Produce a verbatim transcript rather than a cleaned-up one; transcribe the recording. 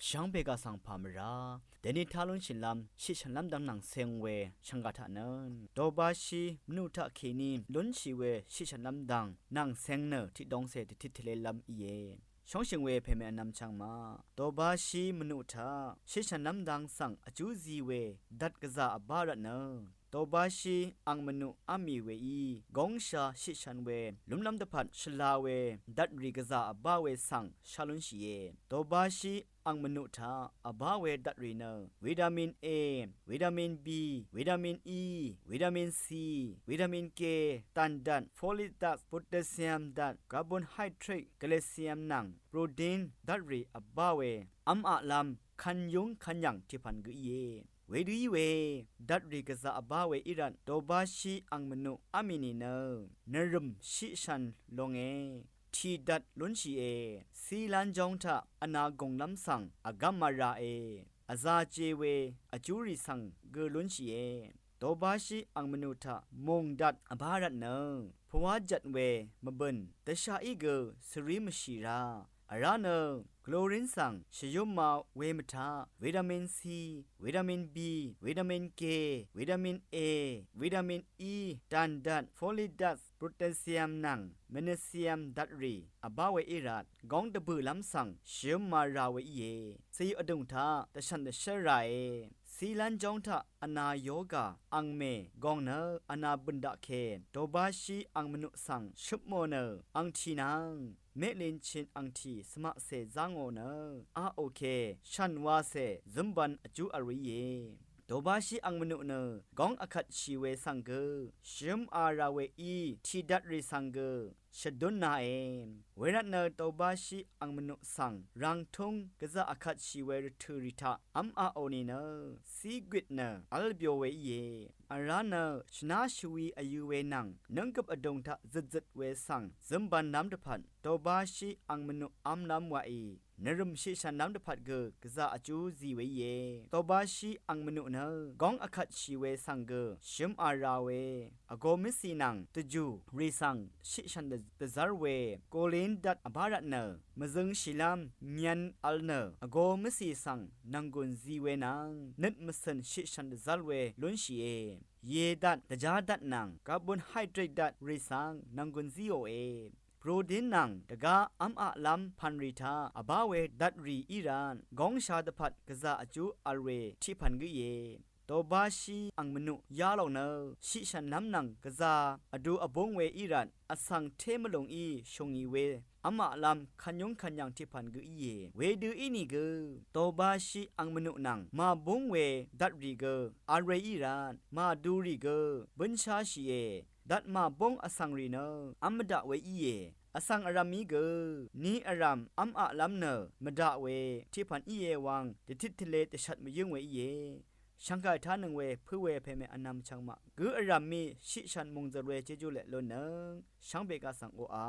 Shvngbe gà svng pà mvrá dèní tá lúnshìlv́m shiqshv̀nlv́m dvng nvng cēng we shvngà taq nø, dobáshí mvnuq taq kèní lúnshì we shiqshv̀nlv́m dvng nvng cēng nø tiqdongcè dvtit tvlelv́m íe. Shóngshø̀ng we pèmè vnvm chvngmaq, dobáshí mvnuq taq shiqshv̀nlv́m dvng svng vjú zi we dvt gvzà vbá rvt nø, dobáshí ang mvnuq v́m mì weí góngsha shiqshv̀n we lúmlv́m dvpvt shvla we dvtrì gvzà vbá we svng shá lúnshìe. Dobáshí ang mvnuq taq vbá we dvtrì nø, vitamin A, vitamin B, vitamin E, vitamin C, vitamin K, tàn dvt, folic dvt, potassium dvt, carbohydrate, calcium nvng protein dvtrì vbá we v́m aqlv́m kvn yúng kvn yv̀ng tiqpv̀n gø íe. Wedø í we dvtrì gvzà vbá we í rvt dobáshí ang mvnuq v́m mì nìnø, nvrø̀m shiqshv̀n longe tì dvt lúnshìe. Cílán jóng taq vna gùnglv́m svng vgv́m màràe. Vza je we vjúrì svng gø lúnshìe. Dobáshí ang mvnuq taq mùng dvt vbá rvt nø, pvwá jvt we mvbø̀n dvshaqí gø svrí mvshì rá. Vrá nø chlorine svng shvyúma we mvtaq vitamin C, vitamin B, vitamin K, vitamin A, vitamin E, tàn dvt, folic dvt, potassium nvng magnesium dvtrì vbá we í rvt góng dvbø̀lv́m svng shvyúma rà we íe. Cìyø vdùng taq dvshv̀n dvshv́l ràe. Cílán jóng taq vna yógà, angmè, gòng nø vna bø̀n daqke, dobáshí ang mvnuq svng shøpmò nø, angtì nvng meqlin chin angtì svmaqcè zá ngò nø, aqòke shv̀n wacè zǿmban vjú v̄l we íe. Dobáshí ang mvnuq nø góng vkvtshì we svng gø shvyúma rà weí tì dvtrì svng gø shvdúnnae. Wervt nø dobáshí ang mvnuq svng rv̀ngtúng gvzà vkvtshì we rvtø̀ rì taq v́m aqò nìnø, cígwit nø v́l byo we íe. Vrá nø shvná shvwi vyø̄ we nvng nǿnggøp vdùng taq zøtzøt we svng zǿmbanlv́m dvpvt dobáshí ang mvnuq v́mlv́m waqì nvrø̀m shiqshv̀nlv́m dvpvt gø gvzà vjú zi we íe. Dobáshí ang mvnuq nø góng vkvtshì we svng gø shvyúma rà we vgō mvcì nvng dvjù rì svng shiqshv̀n dvzv́r we, kolin dvt vbá rvt nø, mvzøngshìlv́m myv̄n v̄l nø vgō mvcì svng nv̀nggùn zi we nvng nøt mvcø̀n shiqshv̀n dvzv́r we lúnshìe. Ye dvt, dvjá dvt nvng carbohydrate dvt rì svng nv̀nggùn zíòe. Protein nvng dvgá v́m aqlv́m pv̀nrì taq vbá we dvtrì í rvt góngsha dvpvt gvzà vjú v̄l we tiqpv̀n gǿ íe. Dobáshí ang mvnuq yalòng nø shiqshv̀nlv́m nvng gvzà vdu vbúng we í rvt vsvng té mvlùng í shòngì we v́m aqlv́m kvnyúng kvnyv̀ng tiqpv̀n gø íe. Wedø ínìgø dobáshí ang mvnuq nvng màbúng we dvtrì gø v̄l we í rvt màdurì gø bǿnsháshìe. Dvt màbúng vsvng rì nø v́m mvdaq we íe. Vsvng vrv̀mí gø ni vrv̀m v́m aqlv́m nø mvdaq we tiqpv̀n íe wvng dvtit tvle dvshvt mvyǿng we íe. Shvngkà tánøng we pǿ we pèmè vnvm chvngmaq gǿ vrv̀mí shiqshv̀n mòngzø̀r we jejú leq lunnøng shvngbe gaq svng oqà.